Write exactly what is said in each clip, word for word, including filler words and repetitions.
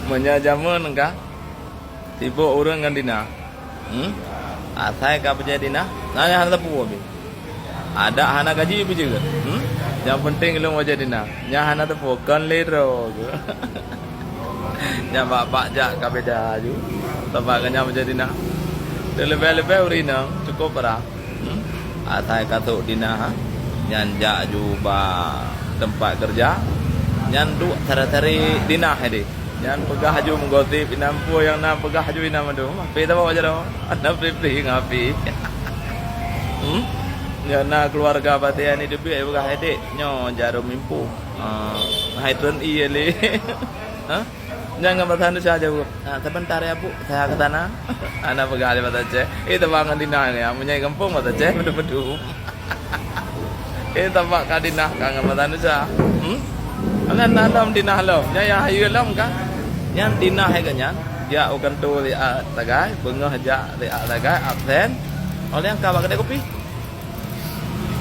Meunyoe jameun ka sibok ureuëng ngon dinah. Hmm? Asai ka peujeuet dinah, na nyang hana teupeu pih. Adak hana gaji peujeuet. Hmm? Nyang penting lôn peujeuet dinah. Nyang hana teupeu kon lé droe. Nyang bak-bak jak ka beda aju. Sabab ka nyang peujeuet dinah. Teuleubeh-leubeh ureuëng inong cukup parah. Hmm? Asai ka sôk dinah, nyan jak ju bak teumpat keureuja, nyan duek sara-sari dinah deh. Nyan peugah ju meugosip inan peue nyang na peugah ju inan mandum. Api tabok jaroe, hana pri-pri ngon api. Hmm? Nyan na keuluwarga batée ni teubiet peugah, "Dek, nyoe jaroe mimpu." Ah, hai treun ie lé. Ha? Nyan ngon bahasa Indonesia jaweueb, "Ah, sebentar ya, Bu, saya ke sana." Hana peugah lé bahasa Aceh. Eh, teuma ngon dinah ni, ah, meunyoe gampông bahasa Aceh, beutôi-beutôi. Eh, teuma ka dinah ka ngon bahasa Indonesia. Hmm? Hana na lom dinah lom. Nyan nyang hayeue lom ka. Nyan dinah hai geuh nyan. Jak u kantô siat sagai, beungoh jak siat sagai, absen. Óh lheueh ka bak keudè kupi.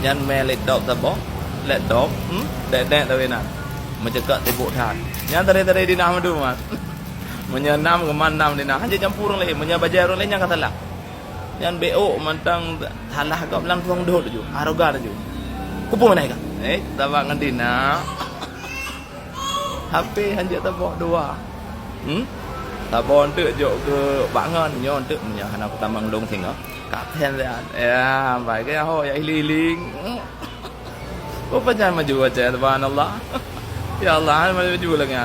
Nyan mé laptop saboh, laptop, hmm, dek-dek tapi na. Meucukak sibok that. Nyan tadi-tadi dinah mandum, Mat. Meunyoe nam, keuman nam dinah. Hana campur ureuëng laén. Meunyoe bajée ureuëng laén, nyan ka salah. Nyan B O mantong salah gob langsung dot laju. Arogan laju. Kupu mana ka? Eh, sabab ngon dinah. H P hanjeuet taboh dua. Hmm? Saboh enteuk jok keu bak ngon, nyoe enteuk meunyoe hana kutamong lôn singoh. Kapten siat. Ya, bai keu ho ya hiling-hiling. Oh, pajan maju Aceh, subhanallah. Ya Allah, maju lagi.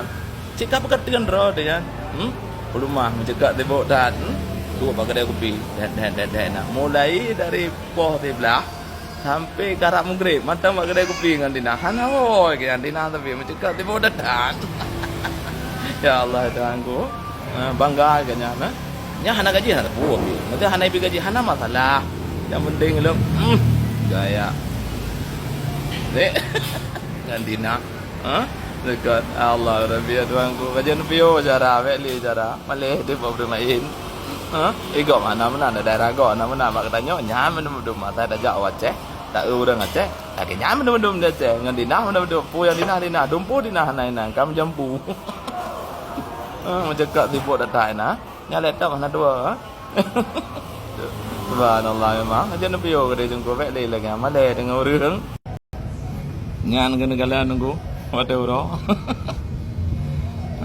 Cit ka peukeuteun droe teuh nyan. Hmm? Peulumah meucukak sibok that. Hmm? Duek bak keudè kupi. Dat, dat, dat, dat, nak. Mulai dari poh siblaih sampai karab meugrib, mantong bak keudè kupi ngon dinah. Hana hôi keu nyan dinah tapi meucukak sibok that-that. Ya Allah, Tuhanku. Ha, bangga keu nyan, ha. Nyan hana gaji, hana teupeu. Maksudnya hana ibi gaji, hana masalah. Yang penting lom, hmm, gaya. Dek. Ngon dinah. Ha? Dekat. Allah Rabbi, ya Tuhanku. Kajian piôh cara, bèk lé cara. Malèe deh bak ureueng laén. Ha? Igok hana meunan, daerah gok hana meunan. Bak geutanyoe, nyan mandum-mandum masa tajak u Aceh. Ta-eu ureueng Aceh. Lagèe nyan mandum-mandum di Aceh. Ngon dinah mandum-mandum. Peue nyang dinah, dinah. Dumpeue dinah hana inan. Ka meujampu. Ha, meucakap sibok that-that inan. Nyan laptop hana dua. Subhanallah memang. Aja neupiyôh keudéh teungku, bèk lé lagèe nyan. Malèe deungon ureueng. Nyan keuneuk galak teungku. Watèe uroe.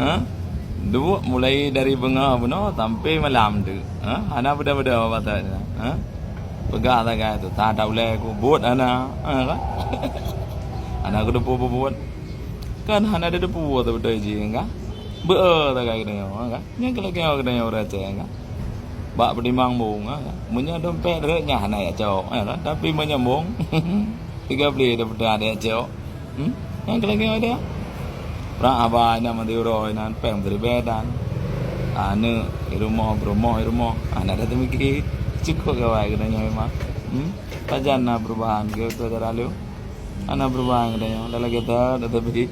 Ha? Duek mulai dari beungoh bunoe sampai malam tu. Ha? Hana beda-beda bak that nyan. Ha? Peugah sagai tu, ta-, ta ulèe ku buet hana. Ha, kan? Hana kuteupeu buet. Kan hana teupeu seubeutôi jih, kan? Beu-e sagai geutanyoe, kan? Nyan keuh lagèe geutanyoe ureueng Aceh, kan? Bak peutimang bông, kan? Meunyoe dompet rhot nyan hana jak cok, ya kan? Tapi meunyoe bông, tiga puluh dah pernah jak cok. Hmm? Nyan keuh lagèe geutanyoe. Prang haba inan meuti uroe inan péng meusiribèe tan. Aneuk i rumoh, peurumoh i rumoh. Hana dah teumiki. Cukôp gawai geutanyoe memang. Hmm? Pajan na peurubahan keu tu cara lôn. Hana peurubahan geutanyoe, dah lagèe that, dah teubri.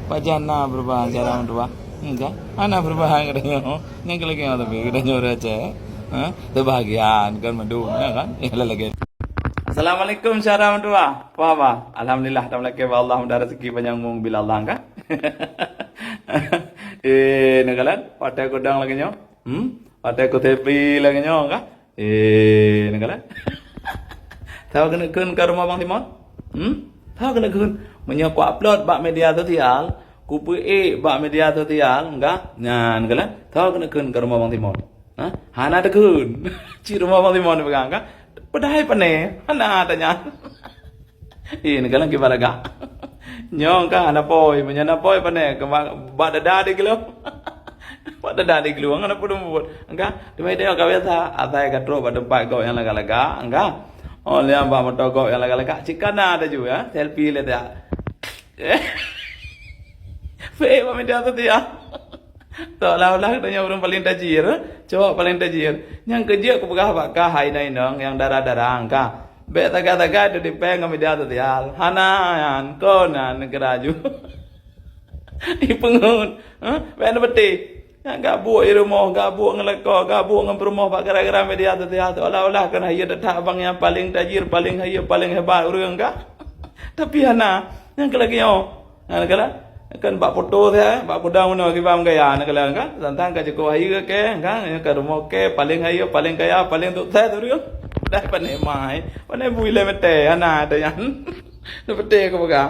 Pajan na peurubahan cara meutuah? Enggak, hana peurubahan geutanyoe. Nyang keu lagèe nyoe tapi geutanyoe ureueng Aceh, ha? Teubahagian kan mandum, ya kan? Ya, lagèe. Assalamualaikum, syedara meutuah. Peue haba? Alhamdulillah, tameulakèe bak Allah, mudah rezeki panjang umur bila Allah, kan? Eh, neukalon, watèe kudong lagèe nyoe. Hmm? Watèe kusepi lagèe nyoe, kan? Eh, neukalon. Tho keuneuk kheun ka rumoh Bang Simon? Hmm? Tho keuneuk kheun. Meunyoe ku-upload bak media sosial, kupeuék bak media sosial, enggak? Nyan neukalon. Tho keuneuk kheun ka rumoh Bang Simon. Ha? Hana teukheun. Cit rumoh Bang Simon peugah, enggak? Padahai pane. Hana tanya. Eh, neukalon kiban lagak. Nyoe ka hana pôi, meunyoe na pôi pane, keu ba-, bak dada di glue. Bak dada di glue, hana peue buet. Engka, teuma idéh ka biasa, asai ka trok bak teumpat gob nyang lagak-lagak, engka. Oh, lheuh bak moto gob nyang lagak-lagak, cit ka na laju, ya, selfie lé dak. Fake bak media sosial. Seolah-olah geutanyoe ureueng paléng tajir, cowok paléng tajir. Nyang keu jeuet kupeugah bak kah hai inong-inong nyang dara-dara, engka. Bèk sagai-sagai teudipe ngon media sosial. Hana nyan, kon na neugara ju. Ipeungeut, ha? Bèk neubeuteh. Nyang gabuek i rumoh, gabuek ngon lakoe, gabuek ngon peurumoh bak gara-gara media sosial. Seolah-olah keuneuk hayeu that-that abang nyang paléng tajir, paléng hayeu, paléng hebat ureueng ka. Tapi hana. Nyang keu lagèe nyoe. Ha, neukalon. Kan bak foto saja, bak kudang meunoe kiban gaya neukalon kan. Tantang ka cukup hayeue kèe kan, ka rumoh kèe, paléng hayeue, paléng kaya, paléng sukses tu. Dah panéh mai, panéh bui lé meuté, hana ata nyan. Neupeuteh kupeugah.